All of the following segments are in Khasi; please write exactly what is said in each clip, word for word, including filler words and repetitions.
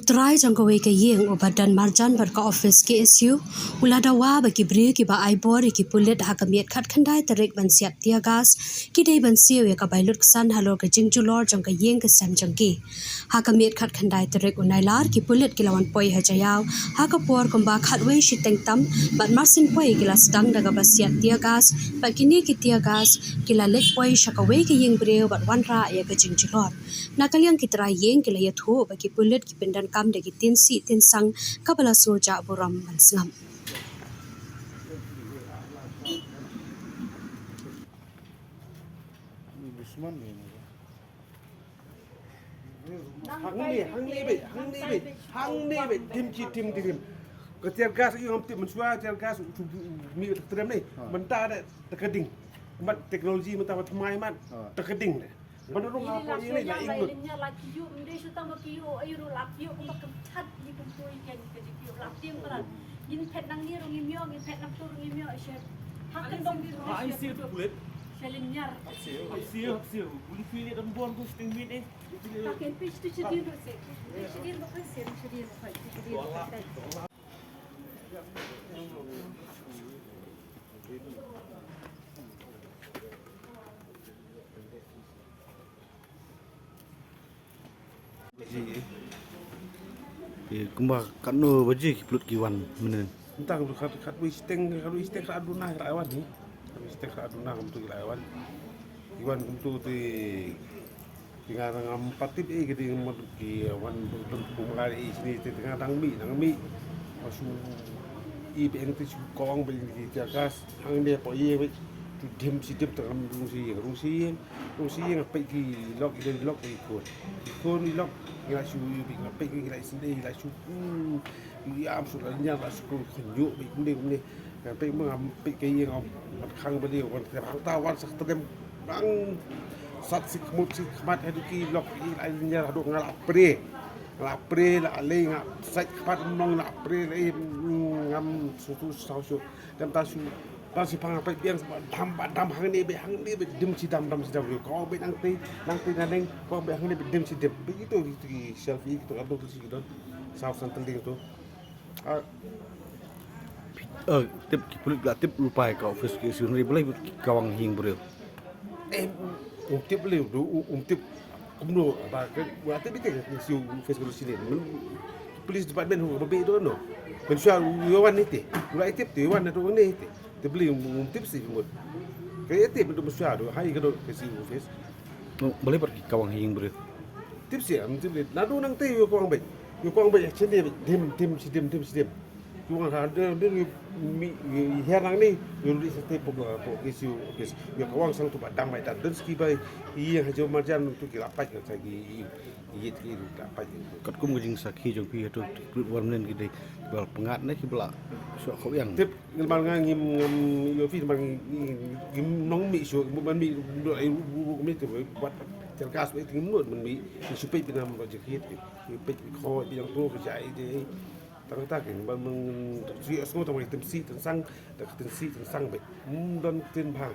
Trai jong kawei ka ïing uba don marjan bad ka office K S U u la dawa ba ki briew kiba ai bor ïa ki pulit ha ka miet khatkhyndai tarik ban siat tear gas ki dei ban siew ïa ka bai lut ksan halor ka jingjulor jong ka ïing ka sem jong ki. Ha ka miet khatkhyndai tarik u Nailar ki pulit ki la wan poi ha Jaïaw ha ka por kumba khatwei shiteng tam bad marsien poi ki la sdang da kaba siat tear gas bad kine ki tear gas ki la leit poi sha kawei ka ïing briew bad wanrah ïa ka jingjulor. Na ka liang ki trai ïing ki la ïathuh ba ki pulit ki pyndonkam da ki tin sih tin sang kaba la sngewjah burom ban sngap. Hangne, hangne beit, hangne beit, hangne beit, dim ki dim dim. Ka tear gas ïa ngam tip mynshuwa, tear gas u tu mi trem ne. Mynta da ta ka ding. Mat teknologi mynta ba thymmai mat. Ta ka ding ne. Ban rung ha poi ne la ing lut. Lim ñiar la ki ïoh, ym dei shu tang ba ki ïoh, ayu ruh la ki ïoh, kumba kum chat, ngi kum tu ïa ki, ki ïoh la tieng palat. Ngin phet nangne ruh ngim ïoh, ngin phet nangtu ruh ngim ïoh, shet. Ha ka dong ruh shet. Ai sih pulit. Shet lim ñiar. Hap siew, hap siew, hap siew. Bun phi ne dang bon bun sting mit eh. Ta ken pis tu shadien ruh sih. Shadien ruh kan sih, shadien ruh kan, shadien ruh kan. Eh, kumba katno baje ki pulit ki wan mynne? Mynta kumtu khat, khatwei shiteng, khatwei shiteng khat duna ki la wan hi. Khatwei shiteng khat duna kumtu ki la wan. Ki wan kumtu te, te nga dang ngam pat tip eh, ki dei mut ki wan kumtu kumba eh shini te, te nga dang mih, dang mih. Ba shu i peng te shu kawang ba ki tear gas. Hangne poi ïa ba shu dim shi dim te ngam rung shi ïing, rung shi ïing. Rung shi ïing nga peit ki lok, i lok i khun. I khun i lok ngi la shu ïa peit, nga peit ki la shu, i la shu. Hmm. I am shu la ñiar la shu khun ïoh peit kumne kumne. Nga peit ma nga peit ka ïing, mat khang ba dei wan ka hangta wan sa ka trem bang sat shi khmut shi khmat haduh ki lok i la ñiar haduh nga la pre. Nga la pre la lei nga sait khmat nong la pre la i, hmm, ngam shu tu saw shu. Dem ta shu, ta shu pang peit biang ba dam, ba dam hangne beit, hangne beit, dim shi dam, dam shi dam. Ko beit nangtei, nangtei naneng, ko beit hangne beit, dim shi dim. Beit itu, itu ki selfie, itu ka dong, itu ki don. Saw san teling tu. Ah. Eh, tip ki pulit la tip rupai ka office K S U, hynrei balei ki kawang ha ïing briew? Eh, um tip lei, du, um tip kumno ba ka, wa tip ite ka K S U office ka sini. Police department hu ba be do no. Mynshuwa u wan ite. U la tip te wan do ne ite. Te beli um tip shi mut. Ka ite mynta mynshuwa do, hai ka do K S U office. No, balei pat ki kawang ha ïing briew? Tip shi, um tip lei. Naduh nangtei u kawang beit. U kawang beit, shini beit, dim, dim, shi dim, dim, shi dim. Ki wan ha dang dang mi, mi, her nangne, ïa luli sa te pok, pok K S U office. Ïa kawang sang tu ba dang mai ta dang ski bai, ïa ha jong marjan tu ki la pait ka sa ki, ïa ki la pait. Katkum ka jingsakhi jong phi ha tu, ki pulit wan mynne ki dei ba la pyngngad ne ki ba la shu khaw ïang? Tip, ngin ban nga ngim, ngam, ïa phi ban ngim, ngim nong mih shu, ban mih, do ai, bu, bu, mih tu, wat tear gas, ai, ngim nud ban mih, shu peit phi nam ba jingkit, peit phi khaw, phi yang tu, ka jai, dei. Tang ta kin ban meng tu ïa sngew tang ba tin sih tin sang, da ka tin sih tin sang beit. Hmm, don tin bha.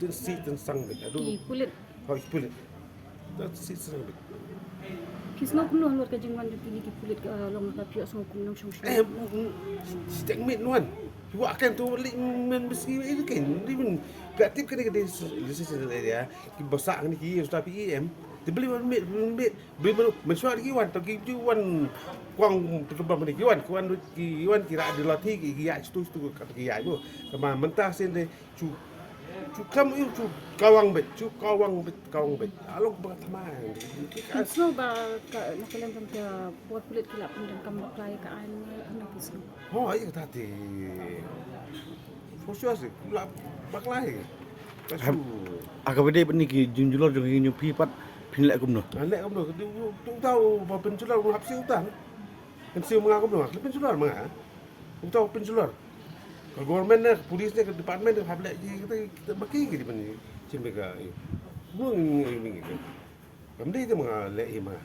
Tin sih tin sang beit. Aduh. Ki pulit. Hoi, ki pulit. Da tin sih tin sang beit. Ki sngew kumno halor ka jingwan jong kine ki pulit, ka long ka phi sngew kumno shong shong? Eh, mm, mm, shiteng miet wan. Ki wa ken tu li men besi ken li men. Ka tip kane ka dei residential area. Ki basa kane ki sta P E M. Te beli wan miet, miet. Beli mano, mynshuwa ki wan, to ki ju wan kwang pynban ki wan, ki wan, ki wan ki ra de la thi ki, ki ya stu stu ka ki ya ju. Kama mynta sien de chu, chu kam yu chu kawang beit, chu kawang beit, kawang beit. Along ba tama. Ki sngew ba ka na ka lem jong ka bor pulit ki la pyndonkam bakla ïa ka aiñ, ano ki sngew? Ho, ai ka ta te. For sure sih, la bakla ïa. Ka shu. Ha kaba dei bad kine ki jingjulor jong ngi, phi pat phin leh kumno? Ah, leh kumno? Uta uba pynjulor u hap siew uta. Kan siew ma nga kumno? Kan pynjulor ma nga. Uta u pynjulor. Ka government ne, ka police ne, ka department ne, hap leh ïa kita, kita ba ki ki di ban ïa. Chim ka. Kumno ngi ngi. Kam dei te ma nga leh ïa ma nga.